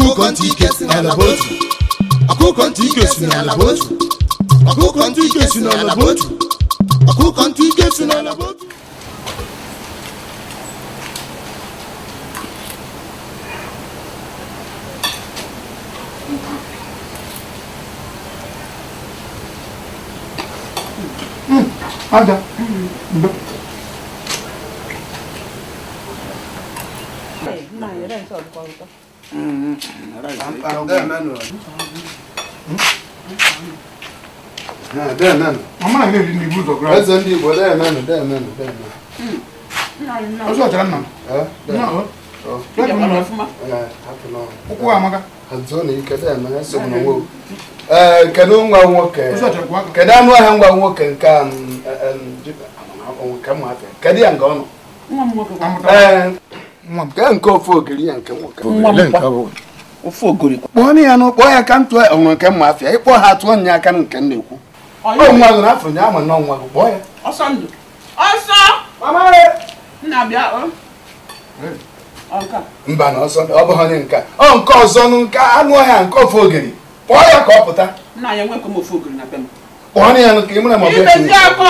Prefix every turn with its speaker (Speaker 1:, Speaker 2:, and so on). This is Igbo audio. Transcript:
Speaker 1: Ọkụkọ ntị ike si n'ala bụ otu. Ọkụkọ ntị ike si n'ala bụ otu. Ọkụkọ ntị ike si n'ala bụ otu. Ọkụkọ ntị ike si n'ala bụ otu.
Speaker 2: Ada.
Speaker 3: Kedu nwa nwoke? Kedu anụ ọhịa nwa nwoke nke kedu ya nke ọ nọ? Nke nke ofe ogiri ya nke nwoke.
Speaker 4: Ofe ogiri.
Speaker 3: Kpọọ ya nụ, kpọọ ya ka m tụọ onwe nke mma afịa. Ịkpọ ha tụọ nya aka nke m na-ekwu. Ọ nwa gị n'afọ nya ama na nwa gị kpọọ ya.
Speaker 4: Ọsọ ndụ. Ọsọ!
Speaker 3: Mama!
Speaker 4: Nna bịa o.
Speaker 3: Mba na ọsọ ọ bụghị onye nke ọ nke ọzọ nụ nke anụ ọhịa nke ofe ogiri. Kpọọ ya ka ọ pụta.
Speaker 4: Nna ya enwekwa m ofe ogiri na be m.
Speaker 3: Kpọọ ya nụ ka ị mara ma ọ bụ
Speaker 4: Ibezi akọ.